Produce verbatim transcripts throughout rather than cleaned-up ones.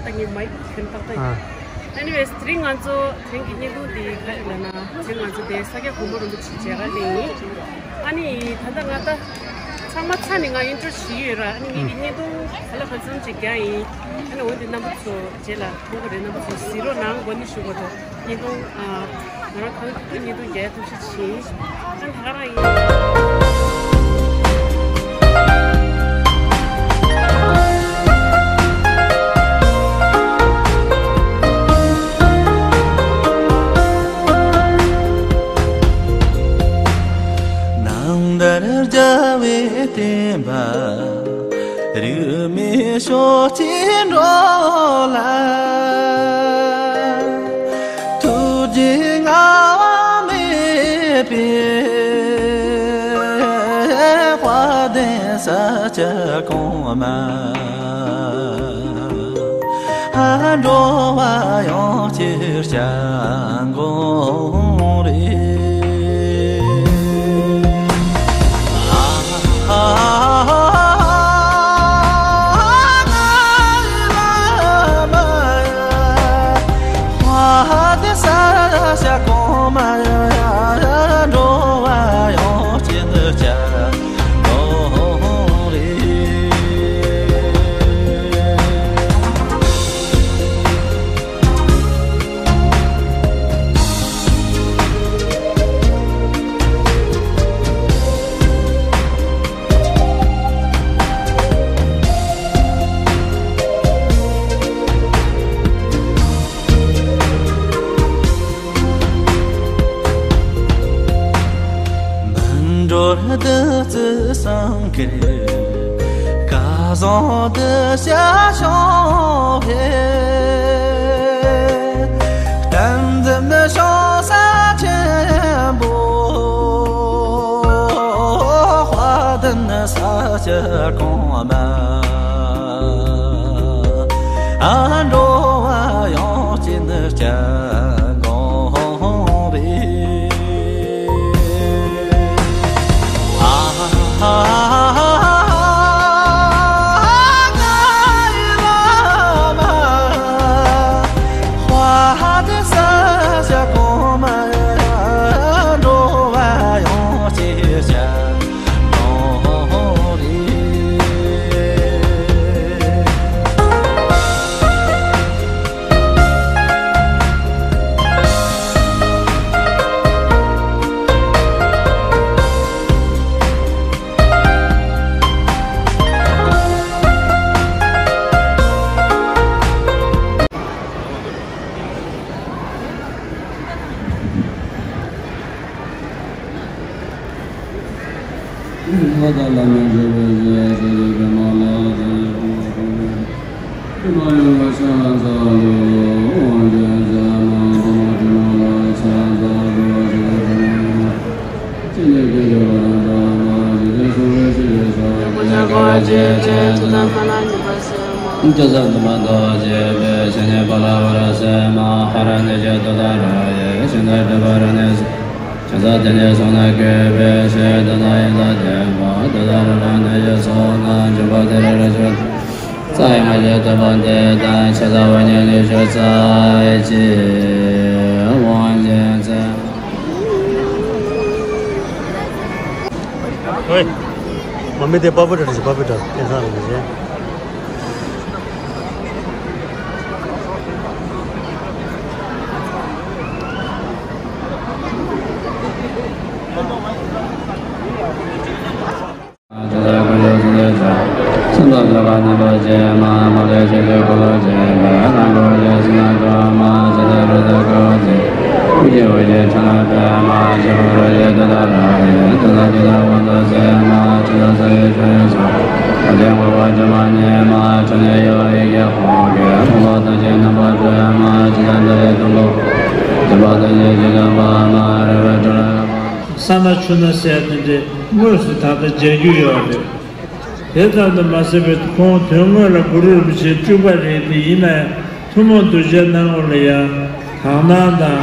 ད་ངས་མའིག་གྱོན་ཏག་ཏག་ཡིན། Anyways། དེ་རིང་ང་ཚོ་དེ་རིང་གི་བརྙན་ཐུང་འདི་ག་རེ་ལབ་ན། དེ་རིང་ང་ཚོ་དེ་ས་སྐྱ་གོང་མ་རིན་པོ་ཆེའི་མཇལ་ཁ་སླེབས་ཡིན། ཨ་ནི་ད་ལྟ་ང་ད་ཚང་མ་ཚར་ནས་ང་ཨིན་ཊྲོ་ཞུས་ཡོད་ར། ཨ་ནི་ངེད་ཀྱི་བརྙན་ཐུང་ག་ལ་གང་འཚམ་ཅིག་རྒྱག་ཡིན། ཨ་ནི་འོན་ཏེ་རྣམ་པ་ཚོ་རྗེས་ལ་མཐོང་གི་རེད། རྣམ་པ་ཚོ་གཟིགས་རོགས་གནང་། འགོ་ནས་ཞུ་དགོས་འདུག་བརྙན་ཐུང་ཨ། ང་རང་གང་ཐུབ་ཐུབ་བརྙན་ཐུང་རྒྱག་ཐུབ་ཤེས་བྱེད། ཨ་ད་ག་རང་ཡིན། ནང་ལྟར་རྒྱལ་བའི་བསྟན་པ། རིས་མེད་ཕྱོགས་གཅིག་འགྲོ་ལ། ཐུགས་རྗེ་བསྔལ་བ་མེད་པའི། དཔལ་ལྡན་ས་སྐྱ་གོང་མ། འགྲོ་བ་ཡོངས་ཀྱི་སྐྱབས་མགོན་རེད། འགྲོ་བདུད་རྩི་སེང་གེ། སྐལ་བཟང་གདུལ་བྱ་སྐྱོང་བའི། གཏན་འཛིན་ཤོང་ས་ཆེན་པོ། དཔལ་ལྡན་ས་སྐྱ་གོང་མ། འགྲོ་བ་ཡོངས་ཀྱི་སྐྱབས་མགོན་རེད། ཨོའི། མ་མི་དེ་པ་པུ་ཏྲ་རེད། པ་པུ་ཏྲ་སྐལ་བཟང་རེད་ཟེར། ས་ན་ཆུ་ན་ཟེར་དེ་འདྲའི་དངོས་སུ་ད་ལྟ་མཇལ་རྒྱུ་ཡོད་རེད། དེ་ཙམ་དུ་མ་ཟད་པའི་ཁོང་དོན་དངོས་ལ་གུ་རུ་རིན་པོ་ཆེའི་སྤྲུལ་པ་རེད་དེ། ཡིན་ན་ཡང་ཐུན་མོང་གདུལ་བྱའི་སྣང་ངོ་ལ་ཡང་དག་སྣང་དང་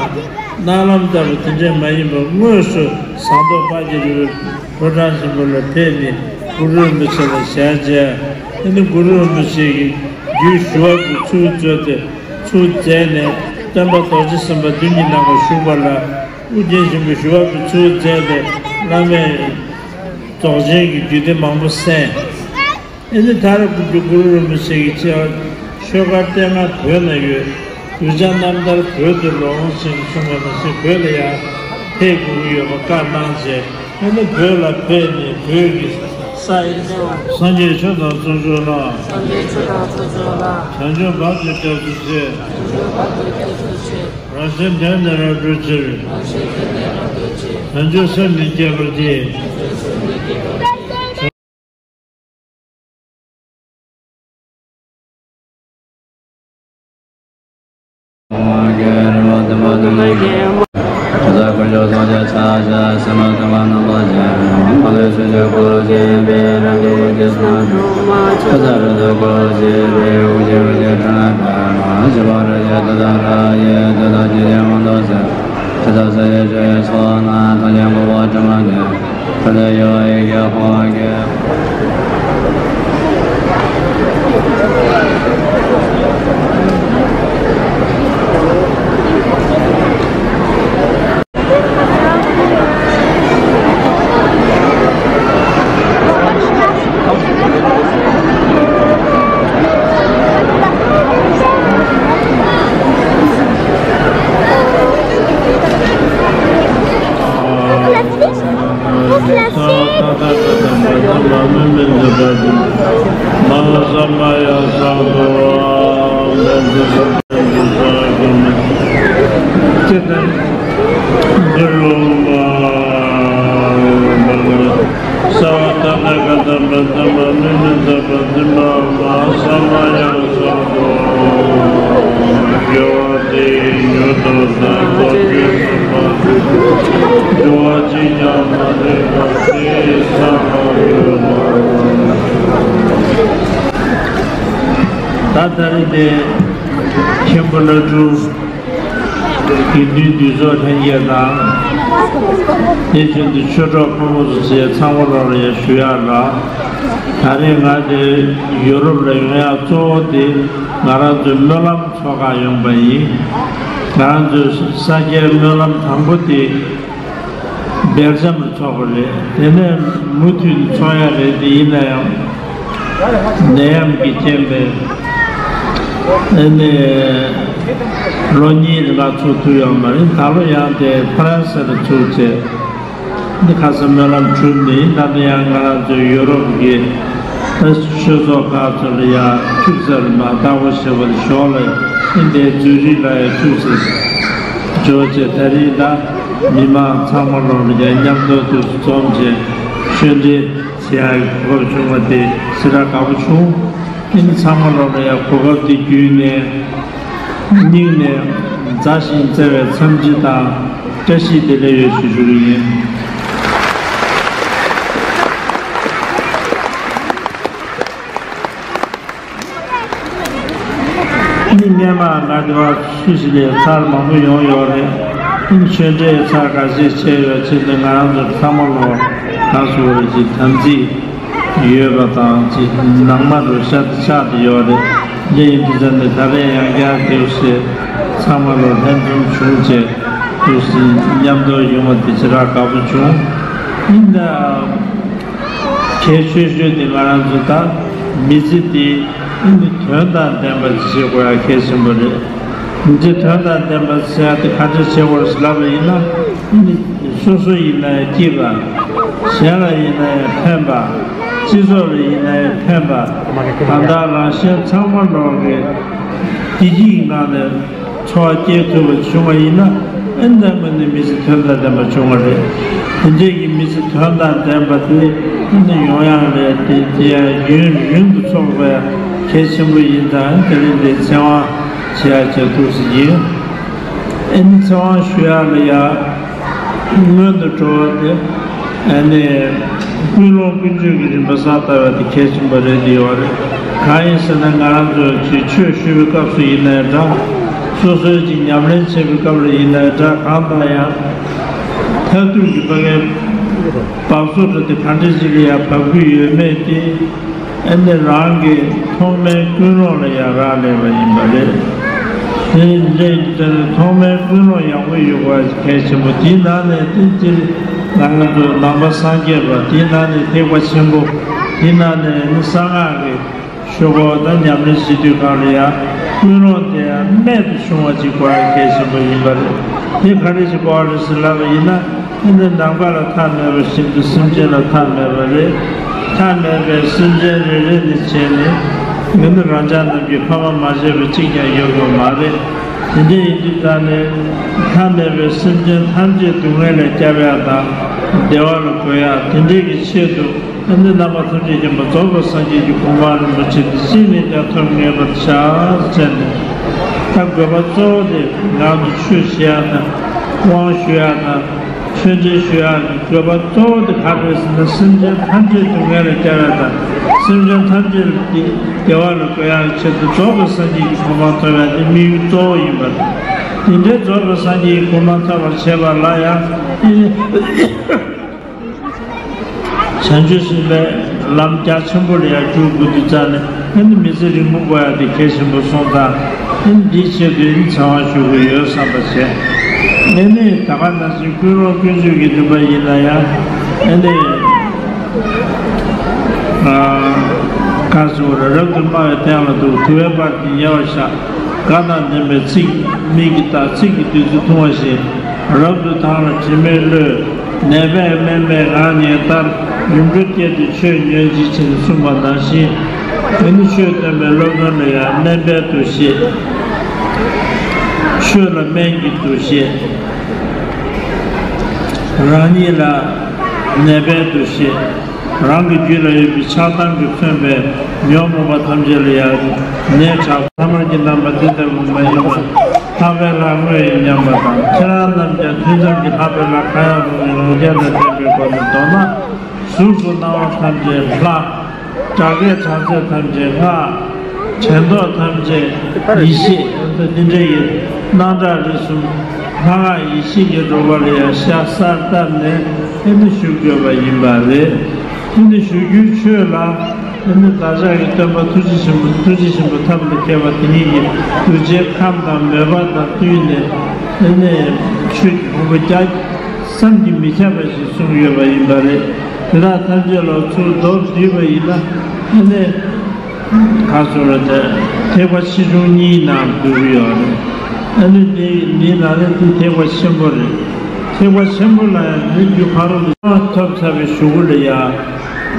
སྣང་ལམ་ལྟ་བུ་དེ་འདྲས་མ་ཡིན་པར་དངོས་སུ་ཟངས་མདོག་དཔལ་གྱི་རི་བོའི་ཕོ་བྲང་ཆེན་པོ་ལ་ཕེབས་ནས་གུ་རུ་རིན་པོ་ཆེ་ལ་ཞལ་མཇལ། དེ་ནི་གུ་རུ་རིན་པོ་ཆེ་གི་ རྒྱུད་ཞུ་བ་པོས་ཚུར་བཙོས་ཏེ་ཚུར་མཛད་ནས་སྟོན་པ་རྡོ་རྗེ་སེམས་དཔའ་མདུན་གྱི་ནམ་མཁར་བཞུགས་པ་ལ། ཨོ་རྒྱན་ཆེན་པོས་ཞུ་བ་པོས་ཚུར་མཛད་དེ་བླ་མས་རྫོགས་ཆེན་གྱི་རྒྱུད་སྡེ་མང་པོ་གསན། ཨེ་ནི་ད་རེས་གུ་རུ་གུ་རུ་རིན་པོ་ཆེ་གི་ཆེ་བ་ཆོས་སྒར་བསྟན་སྒར་བོད་ན་ཡོད། གདུལ་བྱ་རྣམ་ཐར་བོད་དུ་ལོ་ངོ་ཆེན་པོ་གསུངས་པ་ནང་བཞིན་བོད་ལ་ཡང་ཕེབས་དགོས་ཀྱི་ཡོད་པ་བཀའ་གནང་རྗེས། ཨེ་ནི་བོད་ལ་ཕེབས་ནས་བོད་ཀྱི་ས་ཡི་སངས་རྒྱས་ཆོས་དང་ཚོགས་མཆོག་ལ། སངས་རྒྱས་ཆོས་དང་ཚོགས་མཆོག་ལ། བྱང་ཆུབ་བར་དུ་སྐྱབས་སུ་མཆི། བྱང་ཆུབ་བར་དུ་སྐྱབས་སུ་མཆི། རང་གཞན་དོན་དུ་རབ་སྒྲོལ་ཕྱིར། རང་གཞན་དོན་དུ་རབ་སྒྲོལ་ཕྱིར། བྱང་ཆུབ་སེམས་ནི་བསྐྱེད་པར་བགྱི། བྱང་ཆུབ་སེམས་ནི་བསྐྱེད་པར་བགྱི། ད་ད་རེས་དེ་མཁན་པོ་བླ་སྤྲུལ་དགེ་འདུན་འདུས་ཚོགས་ལྷན་རྒྱས་དང་། དེ་བཞིན་དུ་ཆོས་གྲོགས་ཕོ་མོ་ཚོ་བཅས་ཚང་མ་ལོག་ལ་ཡང་ཞུ་ཡག་ལ། ད་རེས་ང་དེ་ཡུ་རོབ་ལ་ཡོང་ཡག་གཙོ་བོ་དེ་ང་རང་ཚོའི་སྨོན་ལམ་ཚོགས་ཁག་ཡོང་པ་ཡིན། ང་རང་ཚོའི་ས་སྐྱའི་སྨོན་ལམ་དང་པོ་དེ་སྦེལ་ཇམ་ལ་ཚོགས་པ་རེད། དེ་ནས་མུ་མཐུད་ཚོགས་ཡག་རེད། དེ་ཡིན་ན་ཡང་ནད་ཡམས་ཀྱི་རྐྱེན་པས་ཨ་ནི་ལོ་གཉིས་རིང་ལ་ཚོགས་ཐུབ་ཡོད་མ་རེད། ད་ལོ་ཡང་དེ་ཧྥ་རན་སི་ལ་ཚུགས་བྱས། འདི་ཁ་སང་སྨོན་ལམ་གྲུབ་ནས་ད་ལྟ་ཡང་ང་རང་ཚོའི་ཡུ་རོབ་ཀྱི་ད་ཆོས་ཚོགས་ཁག་ཚོ་ལ་ཡང་ཐུགས་ཚར་མ་བདག་པོ་བྱེད་པར་ཞོག་ལ། ཨིན་དེའི་ཛུ་རིག་ལ་ཡང་ཐུགས་ཚར་འཇོག་བྱས། ད་རིང་ད་མི་མང་ཚང་མ་ལོག་ལ་ཡང་མཉམ་དུ་ཐུགས་སུ་འཛོམས་བྱས་ཆོས་འབྲེལ་བྱེད་ཡག་གི་གོ་སྐབས་བྱུང་བ་དེ་ཞེ་དྲག་དགའ་པོ་བྱུང་། ཨིན་ཚང་མ་ལོག་ལ་ཡང་གོ་སྐབས་དེ་བརྒྱུད་ནས། སྙིང་ནས་མཛའ་ཞིང་བརྩེ་བའི་འཚམས་འདྲི་དང་བཀྲ་ཤིས་བདེ་ལེགས་ཡོད་ཞུ་རྒྱུ་ཡིན། ཨ་ནི་སྔན་མ་ང་འདི་བར་ཆུ་བཞི་ལས་ཚར་མང་པོ་ཡོང་ཡོད་རེད། ཨ་ནི་ཆོས་འབྲེལ་ཚར་ཁ་ཤས་བྱས་ཡོད་ཕྱིན་ཏེ་ང་རང་ཚོ་ཚང་མ་ལོ་ག་ཚོད་རེད་ཅིག་དམ་ཚིག་ཡོད་པ་དང་ཅིག་ནང་མ་རུ་ཤ་ཆགས་ཏེ་ཡོད་རེད། འདི་ཡིན་དུས་ཙམ་ནས་ད་རེས་ཡང་བསྐྱར་དེ་བཞིན་ཚང་མ་ལོ་ལྷན་འཛོམས་བྱུང་བྱས་དེ་བཞིན་མཉམ་དུ་ཡོང་བ་དེ་ཞེ་དྲག་དགའ་པོ་བྱུང་། ཡིན་ད། གལ་ཆེ་ཤོས་དེ་ང་རང་ཚོ་ད་མི་ཚེ་འདི་ཨ་ནི་དོན་དང་ལྡན་པ་ཞིག་བྱེད་དགོས་ཡ་གལ་ཆེན་པོ་རེད། མི་ཚེ་དོན་དང་ལྡན་པ་ཟེར་ཡ་དེ་ག་འདྲ་བྱེད་དགོས་རེད་ལབ་པ་ཡིན་ན། ཨ་ནི་སོ་སོ་ཡིན་ན་ཡང་སྐྱིད་པ། གཞན་ལ་ཡིན་ན་ཡང་ཕན་པ། སྤྱི་ཚོགས་ལ་ཡིན་ན་ཡང་ཕན་པ། གང་ལྟར་རང་གཞན་ཚང་མ་ལོག་གི་བདེ་སྐྱིད་ངང་ནས་འཚོ་བ་སྐྱེལ་ཐུབ་པ་བྱུང་བ་ཡིན་ན། ཨེ་འདྲ་མིན་ནི་མི་ཚེ་དོན་དང་ལྡན་པ་བྱུང་བ་རེད། དེ་འདྲའི་གི་མི་ཚེ་དོན་དང་ལྡན་པ་དེ་ཨེ་འདྲ་ཡོང་ཡག་ལས་དེ་དེ་ཡང་ཡུན་རིང་དུ་འཚོ་དགོས་ཡ་གལ་ཆེན་པོ་ཡིན་ཙང་དེ་རིང་འདིར་ཚེ་དབང་བྱེད་ཡ་བྱེད་ཐུབ་ཟིན་ཡིན། ཨེ་ནི་ཚེ་དབང་ཞུ་ཡག་ལ་ཡ། སྔོན་དུ་འགྲོ་བ་དེ། ཨ་ནི། ཀུན་སློང་ཀུན་སྤྱོད་ཀྱི་རིམ་པ་གསལ་བཏབ་པ་དེ་གལ་ཆེན་པོ་རེད་དེ་ཡོད་རེད། གང་ཡིན་ཟེར་ན་ང་རང་ཚོ་ཅིག་ཆོས་ཞུ་བའི་སྐབས་སུ་ཡིན་ནའི་འདྲ། སོ་སོའི་ཅིག་ཉམས་ལེན་བྱེད་པའི་སྐབས་ལ་ཡིན་ནའི་འདྲ། གང་ལྟར་ཡང་། མཐར་ཐུག་གི་ཕ་གིའི་འབབ་བཟོ་འདྲ་དེ་ག་འདྲ་ཞིག་ལ་ཡང་འབབ་ཀྱི་ཡོད་མེད་དེ། ཨ་ནི་རང་གི་ཐོག་མའི་ཀུན་སློང་ལ་ཡང་རག་ལས་པ་ཡིན་པ་རེད། དེ་འདྲའི་དེ་ནི་ཐོག་མའི་ཀུན་སློང་ཡག་པོ་ཡོད་པ་གལ་ཆེན་པོ། དེའི་ནང་ནས་དེ་སྤྱིར་ང་ཚོ་ནང་པ་སངས་རྒྱས་པ། དེའི་ནང་ནས་ཐེག་པ་ཆེན་པོ། དེའི་ནང་ནས་ནི་གསང་སྔགས་ཀྱི་ཆོས་སྐོར་དང་ཉམས་ལེན་བྱེད་དུས་སྒང་ལ་ཡང་ཀུན་སློང་དེ་ཡང་རྨད་དུ་བྱུང་བ་ཅིག་དགོས་ཡ་གལ་ཆེན་པོ་ཡིན་པ་རེད། དེ་ག་རེ་ཞིག་དགོས་པ་རེད་ཟེར་ལབ་པ་ཡིན་ན། ཨ་ནི་ནམ་མཁའ་ལ་མཐའ་མེད་པ་བཞིན་དུ་སེམས་ཅན་ལ་མཐའ་མེད་པ་རེད། མཐའ་མེད་པའི་སེམས་ཅན་རེ་རེ་ནས་བྱས་ནས། ང་ནི་རང་ཅག་རྣམས་ཀྱི་ཕ་མ་མ་བྱས་པ་གཅིག་ཀྱང་ཡོད་པ་མ་རེད། དེ་འདྲ་ཡིན་དུས་ད་ནི་མཐའ་མེད་པའི་སེམས་ཅན་ཐམས་ཅད་སྡུག་བསྔལ་ལས་སྐྱབས་ཡག་དང་བདེ་བ་ལ་འགོད་ཡག་དེ་འདྲའི་གི་ཆེད་དུ། ཨ་ནི་རྣམ་པ་ཐམས་ཅད་མཁྱེན་པ་རྫོགས་པའི་སངས་རྒྱས་ཀྱི་གོ་འཕང་རིན་པོ་ཆེ་འདི་ཅི་ནས་ཀྱང་ཐོབ་ངེས་པར་བྱ་ཟེར་ནས། ད་དགོས་པ་གཙོ་བོ་དེ་ང་ཚོ་ཆོས་བྱེད་ཡག་དང་། དབང་ཞུ་ཡག་དང་། ཆོས་འབྲེལ་ཞུ་ཡག་གི་དགོས་པ་གཙོ་བོ་དེ་ག་རེ་རེད་ཟེར་ན། སེམས་ཅན་ཐམས་ཅད་སྡུག་བསྔལ་ལས་སྐྱོབ་ཡག་དང་། སེམས་ཅན་ཐམས་ཅད་ཀྱི་བདེ་བ་ལ་འགོད་ཡག་གི་ཆེད་དུ་རྫོགས་པའི་སངས་རྒྱས་ཀྱི་གོ་འཕང་ཐོབ་ཡག་དེ་དམིགས་ཡུལ་གཙོ་བོ་ཡིན་པ་རེད། དེ་འདྲའི་རྫོགས་པའི་སངས་རྒྱས་ཀྱི་གོ་འཕང་ཐོབ་པར་བྱེད་པ་ལ་ཡང་ཨེ། བྱང་ཆུབ་སེམས་དཔའི་ལམ་རྒྱ་ཆེན་པོ་ལ་ཡང་འཇུག་དགོས་དུས་ཙང་ནས། ཨ་ནི་མི་ཚེ་རིང་པོ་འགོར་ཡག་དེ་གལ་ཆེན་པོ་སོང་ཙང་། ཨ་ནི་འདིའི་ཆེད་དུ་ཨ་ནི་བྱ་བ་ཞུ་དགོས་ཡོད་བསམ་པ་བྱས། ཨ་ནི་ད་ག་ནང་བཞིན་ཀུན་སློང་ཀུན་སྤྱོད་ཀྱི་རིམ་པ་ཡིན་ན་ཡང་། ཨ་ནི་ག་ཟེར་བ་རེད། རབ་ཏུ་སྨྲ་བའི་སྟེང་ལ་འདུག་དུ་བའི་བར་དུ་ཉེ་བར་བཞག་དགའ་དང་ལྡན་པའི་ཚིག་མིག་གིས་ལྟ། ཚིག་གིས་བདུད་རྩི་འཐུང་བ་བཞིན། རབ་ཏུ་དང་ལ་དྲི་མེད་བློས། ནད་པས་སྨན་པའི་ངག་ཉན་ལྟར། ཡུམ་གྲོ་བསྐྱེད་དེ་ཆོས་ཉོན་ཅིག་ཅེས་གསུངས་པ་ནང་བཞིན། ཨ་ནི་ཆོས་སྟོན་པའི་སློབ་དཔོན་ལ་ཡང་དམན་པའི་འདུ་ཤེས། ཆོས་ལ་དམན་གྱི་འདུ་ཤེས། རང་ཉིད་ལ་ནད་པའི་འདུ་ཤེས། རང་གི་རྒྱུད་ལ་ཡོད་པའི་ཆགས་སྡང་གིས་མཚོན་པའི་ཉོན་མོངས་པ་ཐམས་ཅད་ལ་ཡང་ནད་དྲག་ཐ་མལ་གྱི་རྣམ་པ་འདི་ལྟ་བུ་མ་ཡིན་པ། ལྷག་པའི་ལྷ་དངོས་ཡིན་སྙམ་པ་དང་། ཁྱེད་རང་རྣམས་ཀྱང་ཐུན་མཚམས་ཀྱི་ལྷག་པའི་ལྷ་གང་ཡང་རུང་བའི་ལོངས་སྤྱོད་དང་ལྡན་པའི་སྒོ་ནས། མདོར་ན་གཟུགས་སུ་སྣང་བ་ཐམས་ཅད་ལྷ། སྒྲ་སྐད་གྲགས་ཚད་ཐམས་ཅད་སྔགས། དྲན་རྟོག་ཐམས་ཅད་ཡེ་ཤེས། འོ་ད་འདི་འདྲ་ཡི་སྣང་གྲགས་རིག་གསུམ་ལྷ་སྔགས་ཡེ་ཤེས་ཀྱི་སྒྲོག་པ་ལ་ཡང་ཤ་གསར་བཏབ་ནས་ཨེ་ནི་ཞུ་དགོས་པ་ཡིན་པ་རེད། ཨེ་ནི་ཞུ་རྒྱུའི་ཆོས་ལ་ཨེ་ནི་བདག་ཅག་གི་སྟོན་པ་ཐུགས་རྗེ་ཆེན་པོ། ཐུགས་རྗེ་ཆེན་པོ་ཐབས་ལ་མཁས་པ་དེ་ཉིད་ཀྱིས་གདུལ་བྱའི་ཁམས་དང་མོས་པ་དང་བསྟུན་ནས་ཨེ་ནི་ཆོས་ཀྱི་ཕུང་པོ་རྒྱ་བསམ་གྱིས་མི་ཁྱབ་པ་ཞིག་གསུངས་ཡོད་པ་ཡིན་པ་རེད། དེ་དག་ཐམས་ཅད་ལ་ཚུར་མདོར་བསྡུས་པ་ཡིན་ན། ཨེ་ནི། ག་ཟེར་བ་དེ། ཐེག་པ་ཆེ་ཆུང་གཉིས་ནང་འདུས་ཡོད་རེད། ཨ་ནི་དེ་འདི་ནང་ནས་དེ་ཐེག་པ་ཆེན་པོ་རེད། ཐེག་པ་ཆེན་པོ་ལ་ཡང་མི་རྒྱུ་ཕ་རོལ་ཏུ་ཐོབ་ཚར་བའི་གཞུག་གུ་ལ་ཡང་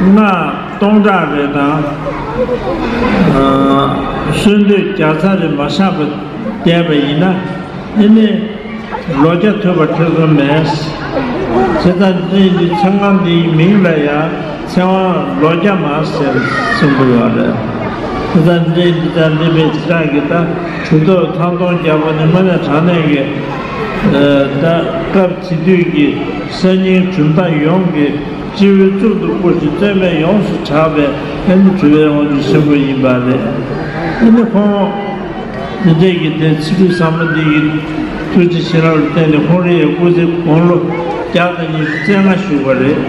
སྔགས་སྟོང་ཕྲག་རེ་དང་། ཨ། གསོལ་འདེབས་བརྒྱ་རྩ་རེ་མ་བཞག་པ་བསྡད་པ་ཡིན་ན། ཨེ་ནི། ལོ་བརྒྱ་ཐུབ་པར་ཐེ་ཚོམ་མེད། བྱས་ཙང་འདི་འདི་ཚེ་དབང་འདིའི་མིང་ལ་ཡང་ཚེ་དབང་ལོ་བརྒྱ་མ་ཟེར་གསུངས་ཀྱི་ཡོད་རེད། བྱས་ཙང་འདི་འདི་ལྟར་འདི་པའི་བྱེ་བྲག་གི་ད་གྲུབ་ཐོབ་ཐང་སྟོང་རྒྱལ་པོ་ནི་དངོས་གནས་དྲང་གནས་ཀྱི་ད་སྐབས་དེ་དུས་ཀྱི་གསར་རྙིང་གྲུབ་མཐའ་ཡོངས་ཀྱི་སྤྱི་བོའི་གཙུག་ཏུ་བཀུར་ཞིང་རྩོད་མེད་ཡོངས་སུ་གྲགས་པའི་ཨེ་ནི་གྲུབ་པའི་དབང་ཕྱུག་ཆེན་པོ་ཡིན་པ་རེད། ཨེ་ནི་ཁོང་། འདི་འདྲའི་གི་དེ་ཚེ་ཁྲིད་ཟབ་མོ་འདི་ཡི་ཐུགས་རྗེ་བྱིན་རླབས་ལ་བརྟེན་ནས་ཁོང་རའི་སྐུ་ཚེ་དགུང་ལོ་བརྒྱ་དང་ཉི་ཤུ་རྩ་ལྔ་བཞུགས་པ་རེད།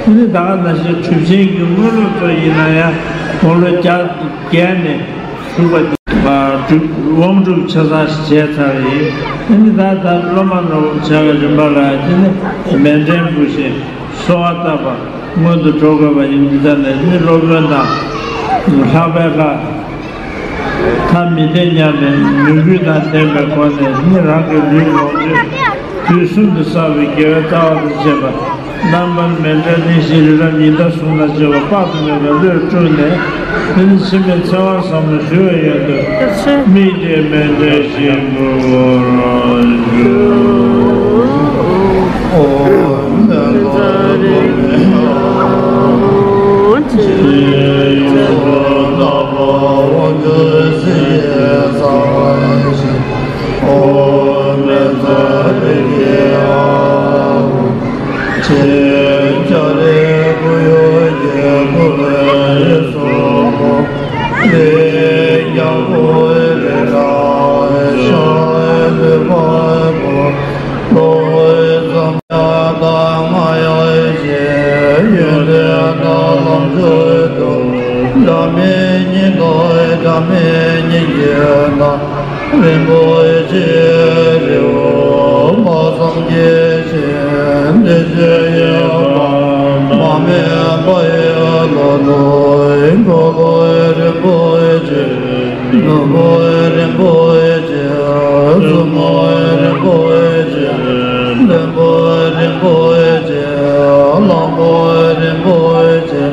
དེ་ནི་ད་ག་ནང་བཞིན་གྲུབ་ཆེན་གྱི་དངོས་སློབ་ཚོ་ཡིན་ན་ཡང་དགུང་ལོ་བརྒྱ་བརྒལ་ནས་བཞུགས་པ་དེ་དབང་སྒྲུབ་ཆ་ཚང་བྱས་ཚར་ཡིན། དེ་ནི་ད་ལྟ་སློབ་མ་ནོར་བུ་བྱ་བའི་རིམ་པ་ལ་དེ་ནི་མཎྜལ་འབུལ་ཞིང་། གསོལ་བ་བཏབ་པ་སྔོན་དུ་འགྲོ་དགོས་པ་ཡིན། འདི་ལྟར་ནས་ནི་སློབ་དཔོན་དང་ལྷག་པའི་ལྷ། ཐ་མི་དད་སྙམ་པའི་མོས་གུས་དང་ལྡན་པའི་སྒོ་ནས་ནི་རང་གི་ལུས་ལོངས་སྤྱོད་དུས་གསུམ་དུ་བསགས་པའི་དགེ་བའི་རྩ་བ་དང་བཅས་པ་རྣམ་པར་མཎྜལ་གླིང་བཞི་རི་རབ་ཉི་ཟླ་ཟུང་དང་བཅས་པ་དཔག་ཏུ་མེད་པའི་བློས་སྤྲུལ་ནས། དེ་ནི་འཆི་མེད་ཚེ་དབང་ཟབ་མོ་ཞུ་བའི་ཡོན་དུ། དམིགས་ཏེ་མཎྜལ་ཆེན་པོ་ཞུ། ཨོཾ་ དང་འདྲ་མིན་སྙིང་རྗེ་དང་། རིན་པོ་ཆེའི་རི་བོ་དཔག་བསམ་གྱི་ཞིང་། བདེ་གཤེགས་ཡེ་ཤེས་པདྨ་འབར་བའི་ལོ་ཏོག་འཁོར་ལོ་རིན་པོ་ཆེ། ནོར་བུ་རིན་པོ་ཆེ། བཙུན་མོ་རིན་པོ་ཆེ། བློན་པོ་རིན་པོ་ཆེ། གླང་པོ་རིན་པོ་ཆེ།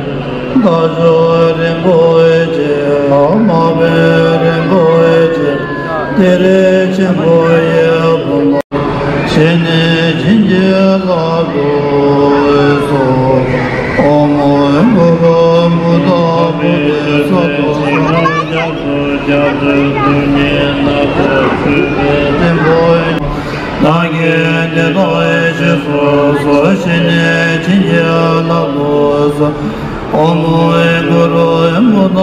རྟ་མཆོག་རིན་པོ་ཆེ། དམག་དཔོན་རིན་པོ་ཆེ། གཏེར་ཆེན་པོ་ཡི་བུམ་པ། ཕྱི་ནས་བྱིན་གྱིས་བརླབ་ཏུ་གསོལ། ཨོཾ་གུ་རུ་བུདྡྷ་བོ་དྷི་ས་ཏྭ། བདག་གིས་དེ་དག་རྗེས་སུ་བསྔོ། ཕྱི་ནས་བྱིན་གྱིས་བརླབ་ཏུ་གསོལ། ཨོཾ་གུ་རུ་བུདྡྷ་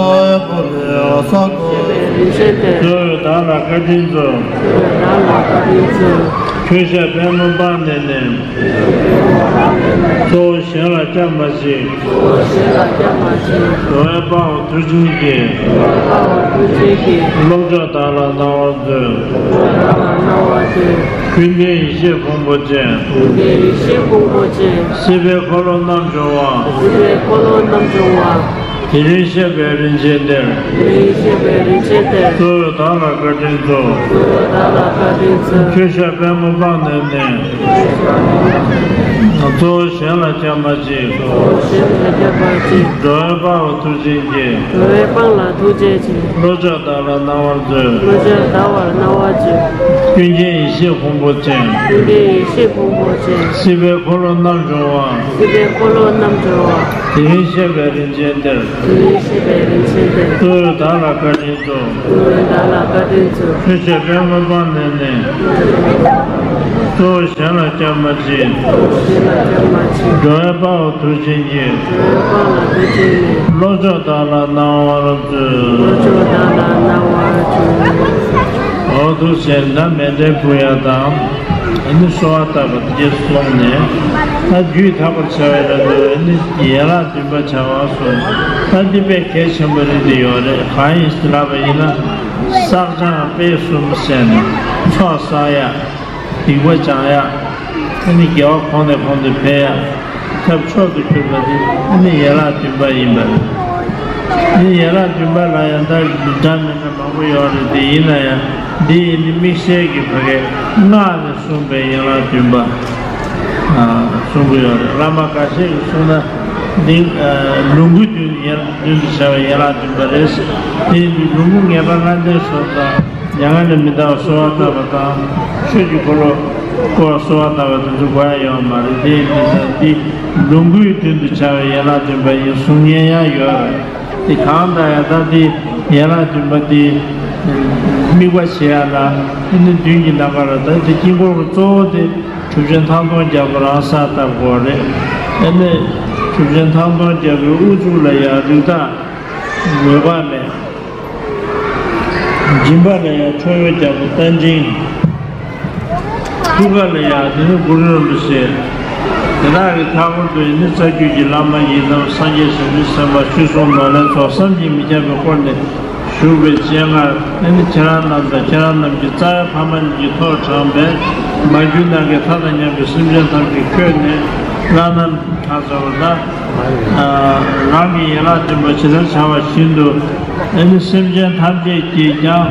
བོ་དྷི་ས་ཏྭ། རིན་ཆེན་གཏེར། གཙོ་བོས་བདག་ལ་བཀའ་དྲིན་སྩོལ། གཙོ་བོས་བདག་ལ་བཀའ་དྲིན་སྩོལ། ཁྱོད་ཞབས་པད་སྨོན་སྤངས་ནས་ནི། གཙོ་བོ་གཞན་ལ་སྐྱབས་མ་མཆིས། གཙོ་བོ་གཞན་ལ་སྐྱབས་མ་མཆིས། འགྲོ་བ་དཔའ་བོ་མཐུ་ཆེན་གྱིས། འགྲོ་བ་དཔའ་བོ་མཐུ་ཆེན་གྱིས། བློ་མཆོག་བདག་ལ་གནང་བར་མཛོད། བློ་མཆོག་བདག་ལ་གནང་བར་མཛོད། ཀུན་ལྡན་ཡེ་ཤེས་ཕུང་པོ་ཅན། ཀུན་ལྡན་ཡེ་ཤེས་ཕུང་པོ་ཅན། སྲིད་པའི་འཁོར་ལོ་རྣམ་སྦྱོང་བ། སྲིད་པའི་འཁོར་ལོ་རྣམ་སྦྱོང་བ། དེ་རིང་གཤེགས་པའི་རིན་ཆེན་གཏེར། དེ་རིང་གཤེགས་པའི་རིན་ཆེན་གཏེར། གཙོ་བོས་བདག་ལ་བཀའ་དྲིན་སྩོལ། གཙོ་བོས་བདག་ལ་བཀའ་དྲིན་སྩོལ། ཁྱོད་ཞབས་པད་སྨོན་སྤངས་ནས་ནི། གཙོ་བོ་གཞན་ལ་སྐྱབས་མ་མཆིས། གཙོ་བོ་གཞན་ལ་སྐྱབས་མ་མཆིས། འགྲོ་བ་དཔའ་བོ་མཐུ་ཆེན་གྱིས། འགྲོ་བ་དཔའ་བོ་མཐུ་ཆེན་གྱིས། བློ་མཆོག་བདག་ལ་གནང་བར་མཛོད། བློ་མཆོག་བདག་ལ་གནང་བར་མཛོད། ཀུན་མཁྱེན་ཡེ་ཤེས་ཕུང་པོ་ཅན། ཀུན་མཁྱེན་ཡེ་ཤེས་ཕུང་པོ་ཅན། སྲིད་པའི་འཁོར་ལོ་རྣམ་སྦྱོང་བ། སྲིད་པའི་འཁོར་ལོ་རྣམ་སྦྱོང་བ། དེ་རིང་གཤེགས་པའི་རིན་ཆེན་གཏེར། དེ་རིང་གཤེགས་པའི་རིན་ཆེན་གཏེར། གཙོ་བོས་བདག་ལ་བཀའ་དྲིན་སྩོལ། གཙོ་བོས་བདག་ལ་བཀའ་དྲིན་སྩོལ། ཁྱོད་ཞབས་པད་སྨོན་སྤངས་ནས་ནི། གཙོ་བོ་གཞན་ལ་སྐྱབས་མ་མཆིས། གཙོ་བོ་གཞན་ལ་སྐྱབས་མ་མཆིས། འགྲོ་བ་དཔའ་བོ་མཐུ་ཆེན་གྱིས། འགྲོ་བ་དཔའ་བོ་མཐུ་ཆེན་གྱིས། བློ་མཆོག་བདག་ལ་གནང་བར་མཛོད། བློ་མཆོག་བདག་ལ་གནང་བར་མཛོད། འོ་ཐུགས་རྗེ་ཆེ། ད་མཎྜལ་ཕུལ་ཡ་དང་། ཨ་ནི་གསོལ་བ་བཏབ་པ་དེ་གསུངས་ནས། ད་རྒྱུད་ཐོག་མར་བྱ་བའི་ལ་དུ་ཨ་ནི་ཡན་ལག་བདུན་པ་བྱ་བ་གསུངས། ད་འདི་དཔེ་གལ་ཆེན་པོ་རེད་དེ་ཡོད་རེད། གང་ཡིན་ཟེར་ལབ་པ་ཡིན་ན། བསགས་སྦྱང་སྤེལ་གསུམ་ཟེར་ནས་ཚོགས་བསགས་ཡ། སྡིག་པ་སྦྱང་ཡ། ཨ་ནི་དགེ་བ་གོང་ནས་གོང་དུ་འཕེལ་ཡ། ཐབས་མཆོག་ཏུ་གྱུར་པ་དེ་ཨ་ནི་ཡན་ལག་བདུན་པ་ཡིན་པ་རེད། ཨ་ནི་ཡན་ལག་བདུན་པ་ལ་ཡང་ད་འདྲ་མི་འདྲ་མང་པོ་ཡོད་རེད་དེ། ཡིན་ན་ཡང་འདི་ཨ་ནི་དམིགས་བསལ་གྱི་ཕ་གའི་སྔགས་ནས་གསུངས་པའི་ཡན་ལག་བདུན་པ། ཨ། གསུང་གི་ཡོད་རེད། བླ་མ་འགའ་ཤས་ཀྱིས་གསུངས་ན་འདི། ཨ། ལོངས་སྐུའི་མདུན་ཡན་མདུན་དུ་བྱ་བའི་ཡན་ལག་བདུན་པ་རེད། དེ་ཡིན་དུས་ལོངས་སྐུ་ངེས་པར་ལྔ་ལྡན་སོགས་དང་། མྱ་ངན་ལས་མི་འདའ་བར་གསོལ་བ་བཏབ་པ་དང་། ཆོས་ཀྱི་འཁོར་ལོ་བསྐོར་བར་གསོལ་བ་བཏབ་པ་དེ་ཚོ་དགོས་ཡ་ཡོད་མ་རེད། དེ་ཡིན་དུས་ད་འདི་ལོངས་སྐུའི་མདུན་དུ་བྱ་བའི་ཡན་ལག་བདུན་པ་ཡིན་གསུང་མཁན་ཡང་ཡོད་རེད། དེ་གང་ལྟར་ཡང་ད་འདི་ཡན་ལག་བདུན་པ་འདི་དམིགས་པ་བྱེད་ཡ་ལ། ཨ་ནི་མདུན་གྱི་ལམ་ཁ་ལ་ད་འདི་དཀྱིལ་འཁོར་གྱི་གཙོ་བོ་དེ། གྲུབ་ཆེན་ཐང་སྟོང་རྒྱལ་པོ་རང་ས་བཏབ་དགོས་རེད། ཨ་ནི་གྲུབ་ཆེན་ཐང་སྟོང་རྒྱལ་པོའི་དབུ་གཙུག་ལ་ཡང་རིགས་བདག་འོད་དཔག་མེད། སྦྱིན་པ་ལ་ཡང་ཁྲོ་བོའི་རྒྱལ་པོ་རྟ་མགྲིན། ཐུགས་ཀ་ལ་ཡང་དེ་ནི་གུ་རུ་རིན་པོ་ཆེ། དེ་དག་གི་མཐའ་སྐོར་དུ་ཡང་ནི་རྩ་བརྒྱུད་ཀྱི་བླ་མ་ཡི་དམ་སངས་རྒྱས་བྱང་ཆུབ་སེམས་དཔའ་ཆོས་སྲུང་ནོར་ལྷན་ཚོགས་བསམ་གྱིས་མི་ཁྱབ་པའི་སྐོར་ནས། བཞུགས་པའི་སྤྱན་སྔར། ཨ་ནི་ཁྱེད་རང་རྣམས་དང་ཁྱེད་རང་རྣམས་ཀྱི་རྩ་བའི་ཕ་མ་གཉིས་ཀྱིས་ཐོག་དྲངས་པའི་མ་གྱུར་ནམ་མཁའི་མཐའ་དང་མཉམ་པའི་སེམས་ཅན་ཐམས་ཅད་ཁྱོད་ནི་བླ་ན་མེད་པ་ཟེར་བ་ལ། རང་གི་ཡན་ལག་བདུན་པ་ཇི་ལྟར་བྱ་བ་བཞིན་དུ། ཨ་ནི་སེམས་ཅན་ཐམས་ཅད་ཀྱིས་ཀྱང་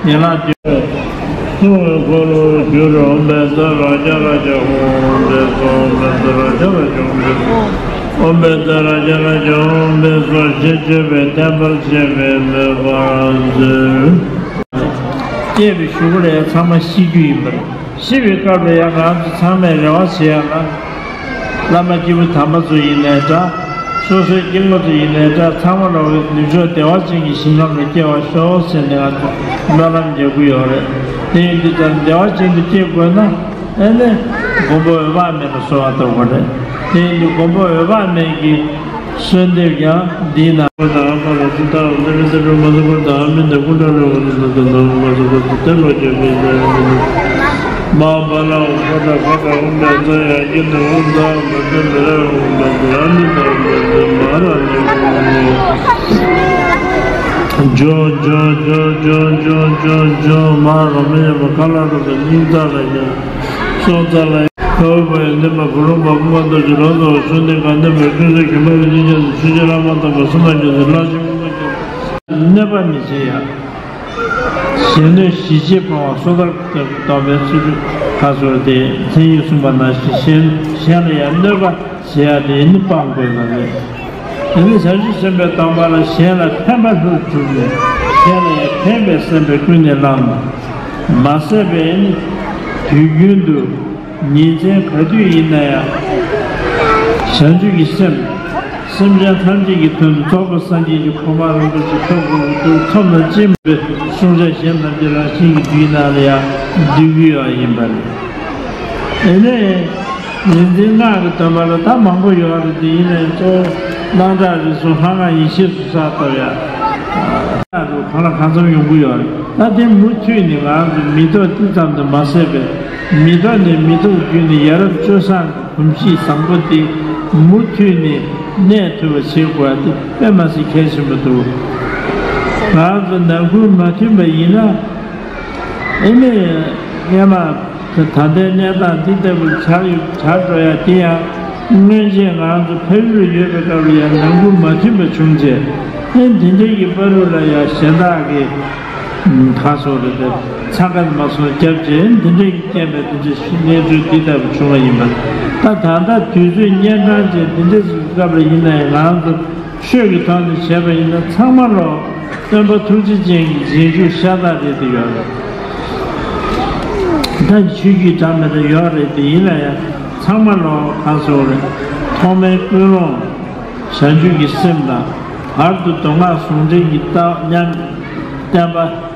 ཡན་ལག་བདུན། གསུང་བའི་འཁོར་ལོས་སྒྱུར། ཨོཾ་བཛྲ་རཀྵ་རཀྵ་ཧཱུྃ། ཨོཾ་བཛྲ་སྭཱ་ཧཱ། ཨོཾ་བཛྲ་རཀྵ་རཀྵ་ཧཱུྃ། ཨོཾ་བཛྲ་རཀྵ་རཀྵ་ཧཱུྃ། ཨོཾ་བཛྲ་སྭཱ་ཧཱ། ཞེས་བརྗོད་པས་བརྟན་པར་བཅས་པའི་མོས་པ་མཛོད། བསྐྱེད་པའི་གཞུག་གུ་ལ་ཡང་ཚང་མ་ཤེས་རྒྱུ་ཡིན་པ་རེད། ཤི་བའི་སྐབས་ལ་ཡང་ང་ཚོ་ཚང་མས་རེ་བ་བྱེད་ཡ་ལ། བླ་མ་སྐྱེས་བུ་དམ་པ་ཚོ་ཡིན་ནའི་འདྲ། སོ་སོའི་སྐྱེ་བོ་ཚོ་ཡིན་ནའི་འདྲ། ཚང་མ་ལ་འོས་ནུབ་ཕྱོགས་བདེ་བ་ཅན་གྱི་ཞིང་ཁམས་ལ་སྐྱེ་བར་ཤོག་ཟེར་ནས་ང་ཚོ་སྨོན་ལམ་རྒྱག་གི་ཡོད་རེད། དེ་ཡིན་དུས་ཙང་བདེ་བ་ཅན་དུ་སྐྱེ་དགོས་ན། ཨ་ནི་མགོན་པོ་འོད་དཔག་མེད་ལ་གསོལ་བ་བཏབ་དགོས་རེད། དེ་ཡིན་དུས་མགོན་པོ་འོད་དཔག་མེད་ཀྱི་གསོལ་འདེབས་ཀྱང་འདིའི་ནང་། འཇོ་འཇོ་འཇོ་འཇོ་འཇོ་འཇོ་འཇོ། མ་རོ་མི་ཡ་མ་ཁ་ལ་རོ་དང་སྙིང་རྩ་ལ་ཡ། སྲོག་རྩ་ལ་ཡ། ཁ་བ་བ་ཡ་འདི་མ་བུ་རུང་བ་བུ་མ་དོ་ཅི་རོ་ཟོ་ཆུ་འདི་ག་འདི་མ་ཀུན་ས་གི་མ་བི་འདི་ཅན་ཆུ་ཆུ་ལ་མ་དང་བ་སུ་མ་ཅན་ལ་ཞི་མ་ཅན། གནོད་པ་མི་བྱེད་ཡ། གཞན་གནོད་ཞི་བྱེད་སྤོང་བ་སོ་ཐར་དོགས་པའི་ཚུལ་ཁ་སོར་ཏེ་མཚན་ཉིད་གསུངས་པ་ནང་བཞིན་གཞན་གཞན་ལ་ཡང་གནོད་པ་བྱེད་ཡ་དེ་ནི་སྤང་དགོས་པ་རེད། དེ་ནི་བྱང་ཆུབ་སེམས་དཔའི་སྡོམ་པ་ལ་གཞན་ལ་ཕན་པ་ལྷུར་གྱུར་ནས་གཞན་ལ་ཡང་ཕན་པའི་སེམས་པས་ཀུན་ནས་བསླངས་ནས་མ་ཟད་པའི་ནི་དུས་རྒྱུན་དུ། ཉིན་མཚན་ག་དུས་ཡིན་ན་ཡང་། བྱང་ཆུབ་ཀྱི་སེམས། སེམས་ཅན་ཐམས་ཅད་ཀྱི་དོན་དུ་རྫོགས་པའི་སངས་རྒྱས་ཀྱི་གོ་འཕང་རིན་པོ་ཆེ་ཐོབ་དགོས་པའི་ཐུགས་འཚམ་དང་བཅས་པའི་བསྲུང་བྱ་གཞན་ཐམས་ཅད་རང་བཞིན་གྱིས་འདུས་ན་ལ་ཡང་འདུས་ཀྱི་ཡོད་ཡིན་པ་རེད། དེ་ནས་ཉིན་མཚན་སྔགས་ཀྱི་སྡོམ་པ་ལ་ད་མང་པོ་ཡོད་རེད། དེ་ཡིན་ནའི་གཙོ་བོ་སྣང་གྲགས་རིག་གསུམ་ལྷ་སྔགས་ཡེ་ཤེས་སུ་བསགས་ཐུབ་ཡ། ལ་རུ་གང་ལ་གང་འཚམ་ཡོང་གི་ཡོད་རེད། ད་དེ་མུ་མཐུད་ནས་ང་རང་ཚོ་མི་ཐོག་འདི་ཙམ་དུ་མ་ཟད་པའི་མི་ཐོག་ནས་མི་ཐོག་བརྒྱུད་ནས་ཡ་རབས་སྤྱོད་བཟང་གི་གོམས་གཤིས་བཟང་པོ་དེ་མུ་མཐུད་ནས་གནས་ཐུབ་པ་བྱེད་དགོས་པ་དེ་དཔེ་མ་སྲིད་གལ་ཆེན་པོ་འདུག་ང་རང་ཚོ་ནང་ཁུལ་མ་མཐུན་པ་ཡིན་ན་ཨེ་མེད་སྔས་མ། ད་ལྟའི་གནས་སྟངས་འདི་ལྟ་བུ་ཆགས་ཡོད་ཆགས་འགྲོ་ཡ་དེ་ཡང་སྔོན་ཆད་ང་རང་ཚོ་ཕ་ཡུལ་ལ་ཡོད་པའི་སྐབས་ལ་ཡང་ནང་ཁུལ་མ་མཐུན་པ་བྱུང་རྗེས་ཨེ་འདི་འདྲའི་གི་བར་དུ་ལ་ཡང་གཞན་དག་གི་ཁ་སོགས་རེ་རེ་འཚང་ཁ་མ་སོང་རྒྱབ་རྗེས་འདི་འདྲའི་གི་རྐྱེན་པས་འདི་འདྲའི་གནས་ཚུལ་འདི་ལྟ་བུ་བྱུང་བ་ཡིན་པ། ད་ད་ལྟ་དུས་ཚོད་གཉན་འཕྲང་ཅན་འདི་འདྲའི་གི་སྐབས་ལ་ཡིན་ན་ཡང་ང་རང་ཚོ་ཆོས་ཀྱི་ཐོག་ནས་བྱས་པ་ཡིན་ན་ཚང་མ་ལོ། སྟོན་པ་ཐུགས་རྗེ་ཅན་གྱི་རྗེས་འཇུག་ཤ་སྟག་རེད་དེ་ཡོད་རེད། ད་ཆོས་བརྒྱུད་འདྲ་མི་འདྲ་ཡོད་རེད་དེ་ཡིན་ན་ཡང་ཚང་མ་ལོ་ག་སོགས་རེད། ཐོག་མའི་ཀུན་སློང་། བྱང་ཆུབ་ཀྱི་སེམས་དང་བར་དུ་མདོ་སྔགས་ཟུང་འབྲེལ་གྱི་རྟགས་མཉམ་བསྟན་པ་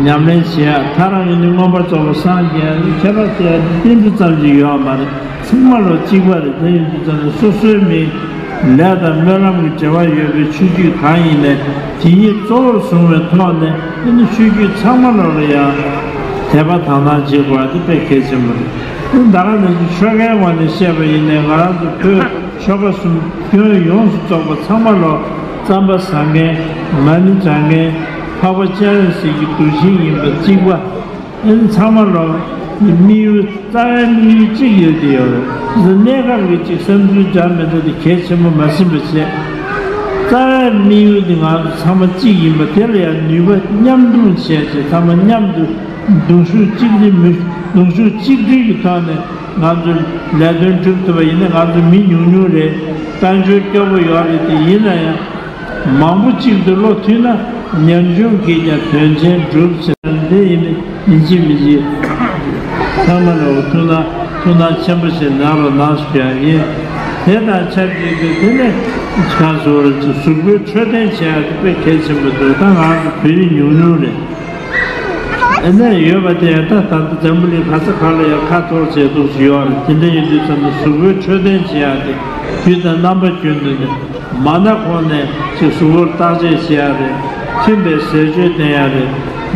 ཉམས་ལེན་བྱེད་ཡ་ཐ་རང་གི་ནི་མངོན་པར་རྫོགས་པར་སངས་རྒྱས་ཡ་ནི་ཁྱད་པར་ཟེར་ཡ་ནི་རྟེན་འབྲེལ་ཙམ་ཞིག་ཡོད་མ་རེད། ཚང་མ་ལོ་གཅིག་པ་རེད། དེ་ཡིན་དུས་ཙམ་ནས་སོ་སོའི་མི་ལས་དང་སྨོན་ལམ་གྱི་འབྲེལ་བ་ཡོད་པའི་ཆོས་བརྒྱུད་གང་ཡིན་ནས་དེ་ཉིད་གཙོ་བོར་བཟུང་བའི་ཐོག་ནས་ཨ་ནི་ཆོས་བརྒྱུད་ཚང་མ་ལོ་ལ་ཡང་དད་པ་དག་སྣང་བྱེད་དགོས་པ་དེ་དཔེ་གལ་ཆེན་པོ་རེད། ད་ག་ནང་བཞིན་ཆོ་གའི་ངོས་ནས་བཤད་པ་ཡིན་ནའི་ང་རང་ཚོ་བོད་ཆོལ་ཁ་གསུམ་སྐྱོན་ཡོངས་སུ་རྫོགས་པ་ཚང་མ་ལོ་རྩམ་པ་ཟ་མཁན་མ་ཎི་བགྲང་མཁན་འཕགས་པ་སྤྱན་རས་གཟིགས་ཀྱི་གདུལ་ཞིང་ཡིན་པ་གཅིག་པ། ཨེ་ཚང་མ་ལོ། དམིགས་ཡུལ་རྩ་བའི་དམིགས་ཡུལ་གཅིག་ཡོད་དེ་ཡོད་རེད། གནས་སྐབས་ཀྱི་གཅིག་བསམ་ཚུལ་འདྲ་མི་འདྲ་དེ་གལ་ཆེན་པོ་མ་ཟིན་པ་བྱས། རྩ་བའི་དམིགས་ཡུལ་དེ་ང་ཚོ་ཚང་མ་གཅིག་ཡིན་པ་དེ་ལ་ཡང་ནུས་པ་མཉམ་སྡུད་བྱས་རྗེས་ཚང་མ་མཉམ་དུ་གདུང་ཤུགས་གཅིག་སྒྲིལ་མི་གདུང་ཤུགས་གཅིག་སྒྲིལ་གྱི་ཐོག་ནས་ང་ཚོ་ལས་དོན་སྒྲུབ་ཐུབ་པ་ཡིན་ན་ང་ཚོ་མི་ཉུང་ཉུང་རེད། དཔལ་འབྱོར་སྐྱོ་པོ་ཡོད་རེད་དེ་ཡིན་ན་ཡང་། མང་པོ་གཅིག་ཏུ་བློ་མཐུན་ན་ཉམ་ཆུང་གིས་ཀྱང་དོན་ཆེན་སྒྲུབ་ཟེར་ན་འདི་ཡིན་ནི་ཡིན་གཅིག་མིན་གཅིག་ཚང་མ་ལ་ཐུགས་སྣང་ཐུགས་སྣང་ཆེན་པོ་ཞིག་གནང་རོགས་གནང་ཞུ་ཡ་ཡིན། དེ་དང་ཆབས་ཅིག་ཏུ་དེ་ནས་གང་ཟེར་གཟུགས་པོའི་འཕྲོད་བསྟེན་བྱེད་ཡ་དེ་དཔེ་གལ་ཆེན་པོ་འདུག་ད་ང་ཚོ་བོད་རིགས་ཉུང་ཉུང་རེད། ཨ་ནི་ཡོད་པ་དེ་ད་ད་ལྟ་འཛམ་བུ་གླིང་ག་ས་ག་ལ་ཡང་ཁ་འཐོར་བྱས་འདུག་ཞུ་ཡོད་རེད། དེ་འདྲ་ཡིན་དུས་ཙམ་ནས་གཟུགས་པོའི་འཕྲོད་བསྟེན་བྱེད་ཡ་དེ་དུས་དང་རྣམ་པ་ཀུན་ཏུ་ནས། མ་ན་ཁོང་ནས་ཅིག་གཟུགས་པོར་བརྟག་དཔྱད་བྱེད་ཡ་རེད། མཐུན་པའི་ཟས་སྤྱོད་བསྟེན་ཡ་རེད།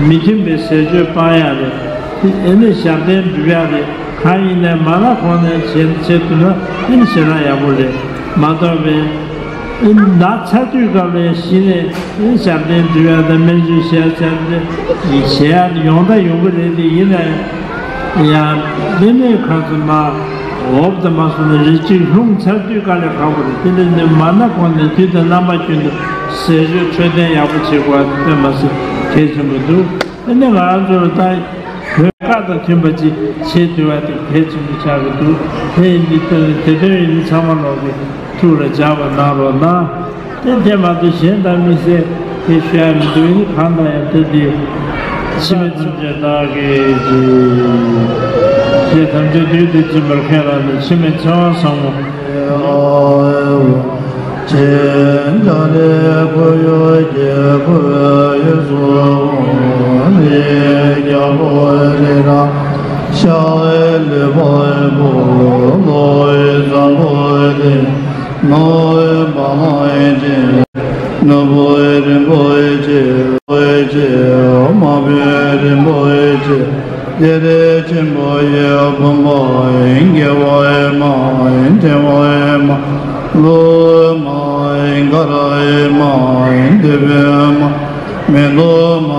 མི་མཐུན་པའི་ཟས་སྤྱོད་སྤང་ཡ་རེད། དེ་ཨེ་ནས་ཞབས་བརྟན་སྒྲུབ་ཡ་རེད། གང་ཡིན་ནའི་མ་ན་ཁོང་ནས་བྱེད་བྱེད་ཐུབ་ན་ཨེ་ནས་ཞེ་དྲག་ཡག་པོ་རེད། མ་གཏོགས་པའི་ཨེ་ན་ཚ་དུས་སྐབས་ལ་གཞི་ནས་ཨེ་ཞབས་བརྟན་སྒྲུབ་ཡ་དང་སྨན་བཅོས་བྱེད་ཡ་བྱས་ཏེ་བྱེད་ཡ་ཡོང་ད་ཡོང་གི་རེད། དེ་ཡིན་ནའི། ཡང་འདི་ནས་ཁ་ཚུ་མ་འོབ་དང་མ་སོང་ན་རི་གཅིག་ལྷུང་ཚར་དུས་དཀའ་ལས་ཁག་པོ་རེད། དེ་འདྲ་ནི་མ་ན་ཁོང་ནས་དུས་དང་རྣམ་པ་ཀུན་ཏུ་ཟས་སྤྱོད་འཕྲོད་བསྟེན་ཡག་པོ་བྱེད་དགོས་པ་དཔེ་མ་སྲིད་གལ་ཆེན་པོ་འདུག་དེ་ནི་ང་རང་ཚོ་ལ་ད་བོད་བཀའ་དང་མཐུན་པ་ཅིག་བྱེད་ཐུབ་པ་དེ་གལ་ཆེན་པོ་ཆགས་ཀྱི་འདུག་དེ་ཡིན་དུས་དེ་དོན་ཡིན་ནི་ཚང་མ་ལོག་གི་ཐུགས་ལ་འཇགས་པ་གནང་རོགས་གནང་། དེ་དེ་མ་གཏོགས་གཞན་དག་མི་ཟེར་དེ་ཤོད་ཡ་མི་འདུག་ཡིན་གང་དང་ཡང་དེ་དེ་འཆི་མེད་ཐམས་ཅད་བདག་གིས་བགྱི། ཞེས་ཐམས་ཅད་དུས་དུས་སྦྱིན་པར་ཁས་བླངས་ནས་འཆི་མེད་ཚེ་དབང་ཟབ་མོ། ནོར་བུ་རིན་པོ་ཆེ། རིན་པོ་ཆེ། མ་བུ་རིན་པོ་ཆེ། བདེ་ཆེན་པོ་ཡི་བུམ་པ། དགེ་བའི་མ། དྲིན་བའི་མ། ལོ་མ། དགའ་རའི་མ། འདོད་པའི་མ། མི་འདུ་མ་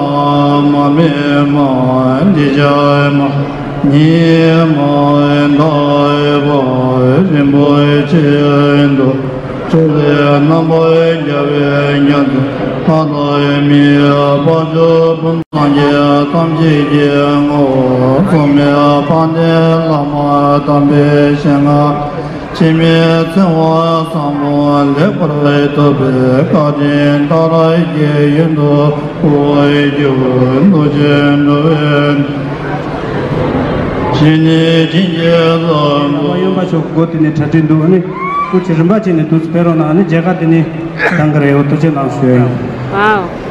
མ་མི་མ་འདི་ཅག་མ་ཉི་མ་འདའ་བ་རིན་པོ་ཆེ་འདུ། ཕྱོགས་ལས་རྣམ་པར་རྒྱལ་བའི་ཉམས་སུ་ཐག་ལ་མི་ཕ་ཆོས་ཕུན་སངས་རྒྱས་ཐམས་ཅད་ཀྱི་ངོ་བོ་ཟུང་མའི་དཔལ་ལྡན་བླ་མ་དམ་པའི་ཞལ་སྔ། འཆི་མེད་ཚེ་དབང་བཟང་པོ་ལེགས་པར་ཐོབ་པའི་བཀའ་དྲིན་མཐར་རྒྱས་ཡུན་དུ་འཁོར་བའི་སྐྱེ་བོ་འདུ་བྱེད་འགྲོ་བའི་ཞི་གནས་ཅན་གྱི་ལམ་དུ། གཡོན་པ་ཕྱོགས་སྒོ་དེ་ནས་གྲ་སྒྲིག་འདུག་ཨ་ནི་སྐུ་མཁྱེན་རིམ་པ་བྱས་ནས་དུས་སུ་ཕེབས་རོགས་གནང་། ཨ་ནི་མཇལ་ཁ་དེ་ནས་གཏང་གི་རེད། འོ་ཐུགས་རྗེ་གནང་ཞུ་ཡ་ཡིན། ཝའོ།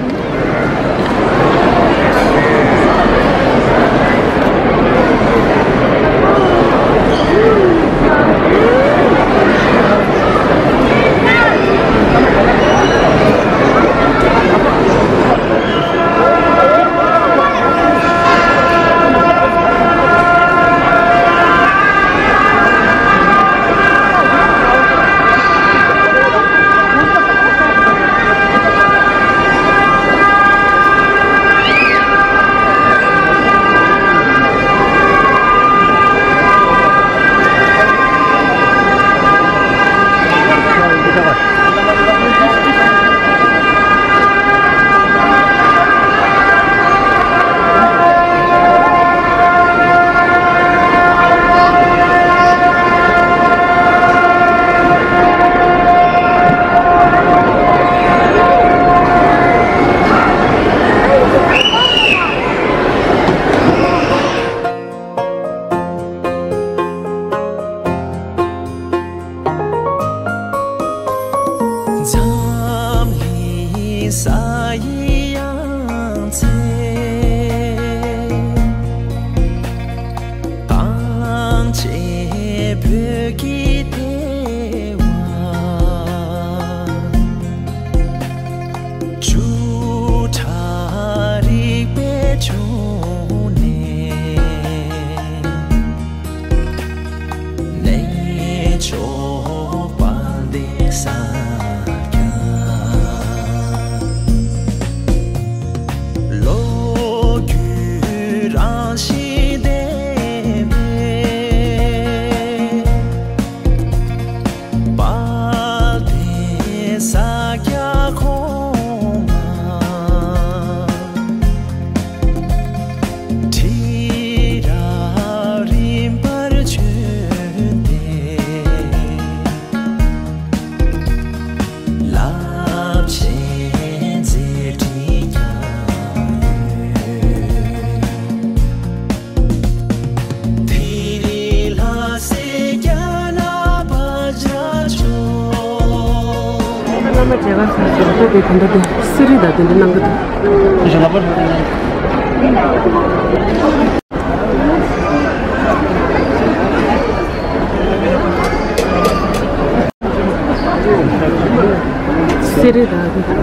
འཛམ་གླིང་ས་ཡི་ཡང་རྩེ། གངས་ཅན་བོད་ཀྱི་ལྟེ་བ། བཅུ་ཕྲག་རིག་པའི་འབྱུང་གནས། གནས་མཆོག་དཔལ་ལྡན་ས་སྐྱ། ལོ་རྒྱུས་རང་བཞིན་ལྡན་པའི། དཔལ་ལྡན་ས་སྐྱ་གོང་མ། ཁྲི་རབས་རིམ་པར་བྱོན་ཏེ། རླབས་ཆེན་མཛད་འཕྲིན་བསྐྱངས་ཡོད། དེ་ལ་སེ་རྒྱ་ན་བ་ཇ་ཆོ། བླ་མ་མཇལ་ཁ་ཟེར་ཞིག་ལ་ལྟོས་དེ་དེ་འདྲ་འདུག་སེ་རི་དང་དེ་འདྲ་གནང་གི་འདུག་སེ་རི་དང་དེ།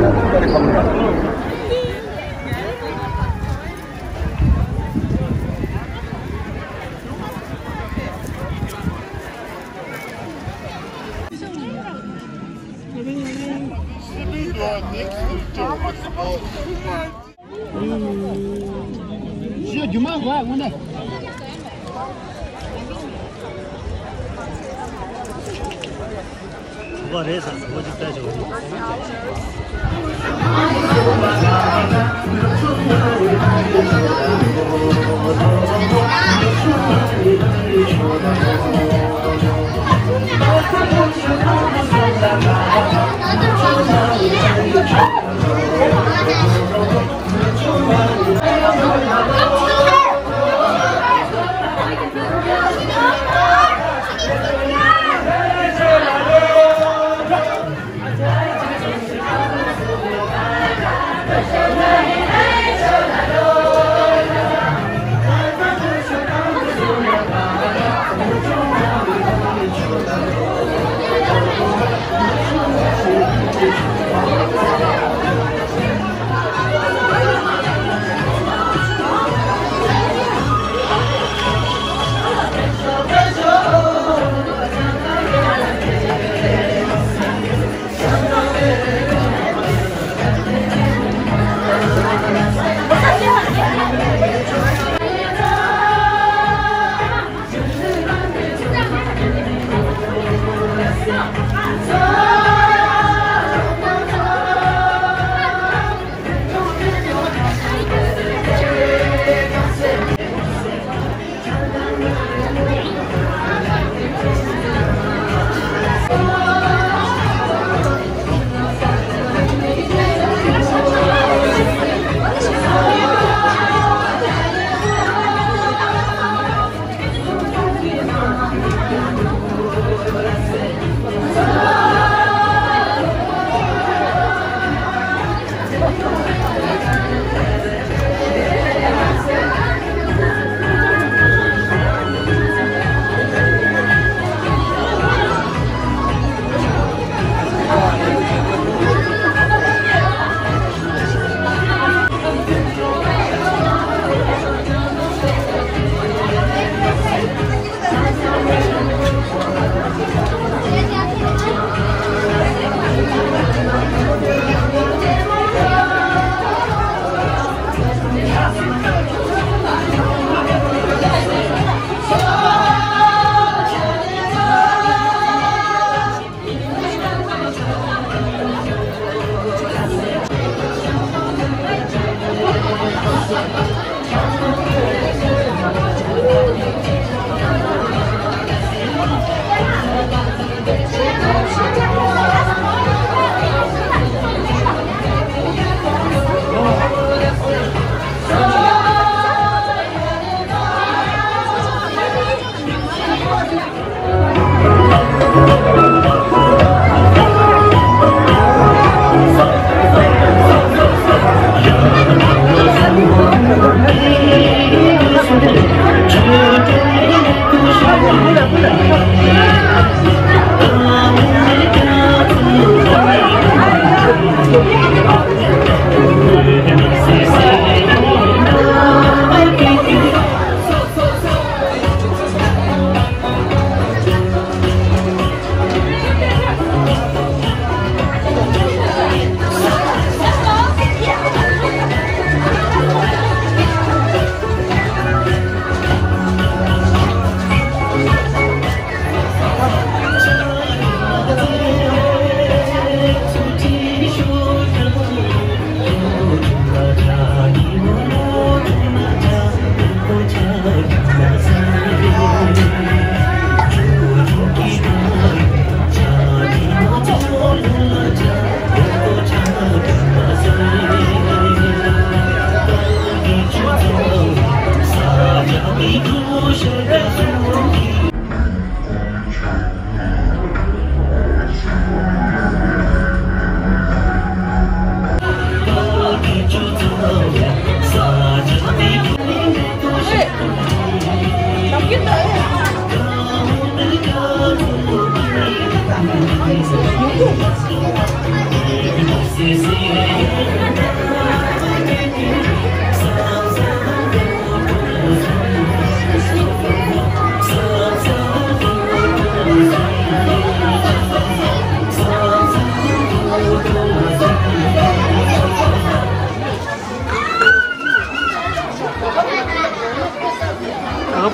ཨ་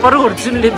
པར་ཧོར་ཆིན་ལེབ།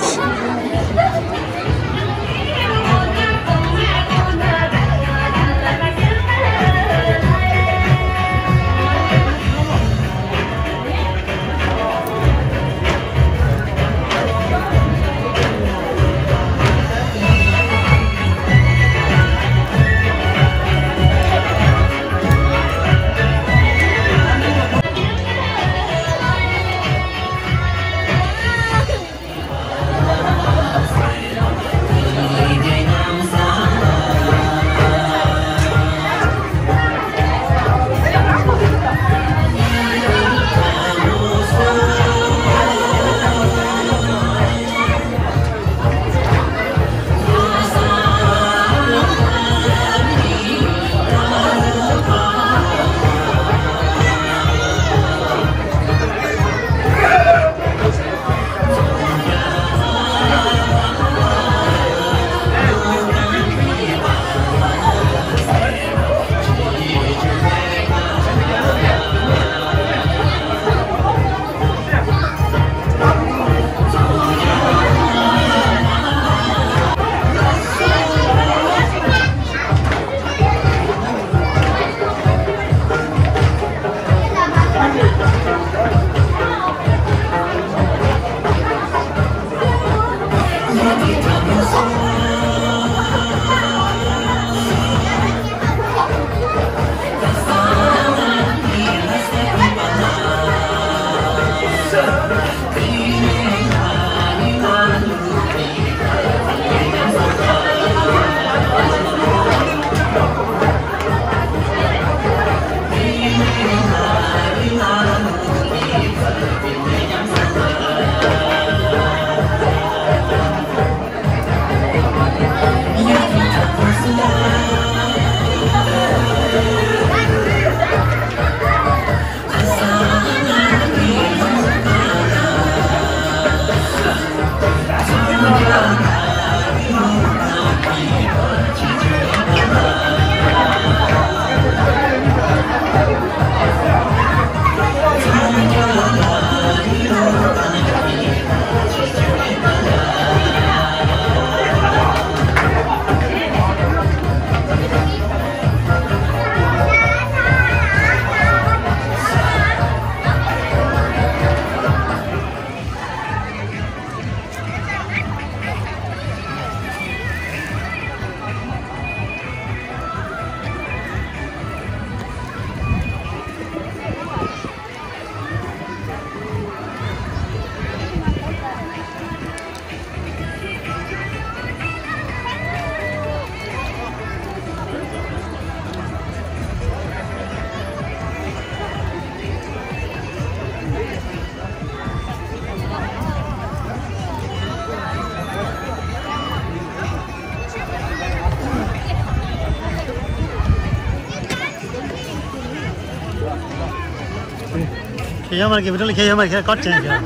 ཁྱེད་ཡར་མར་གྱི་བི་ཌིའོ་ལ་ཁྱེད་ཡར་མར་ཁྱེད་ཀོ་ཊི་ཅན་ཁྱེད།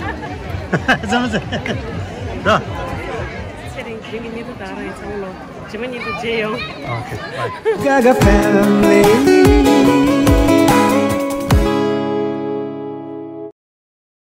ཙམ་ཙམ། རོ། ཚེ་རིང་དེ་རིང་གི་གནས་ཚུལ་དེ་ག་རང་ཡིན། ཚང་མ་ལོ། རྗེས་མ་ཉིན་དུ་མཇལ་ཡོང་། ཨོ་ཁེ། བྷའི། Gaga family.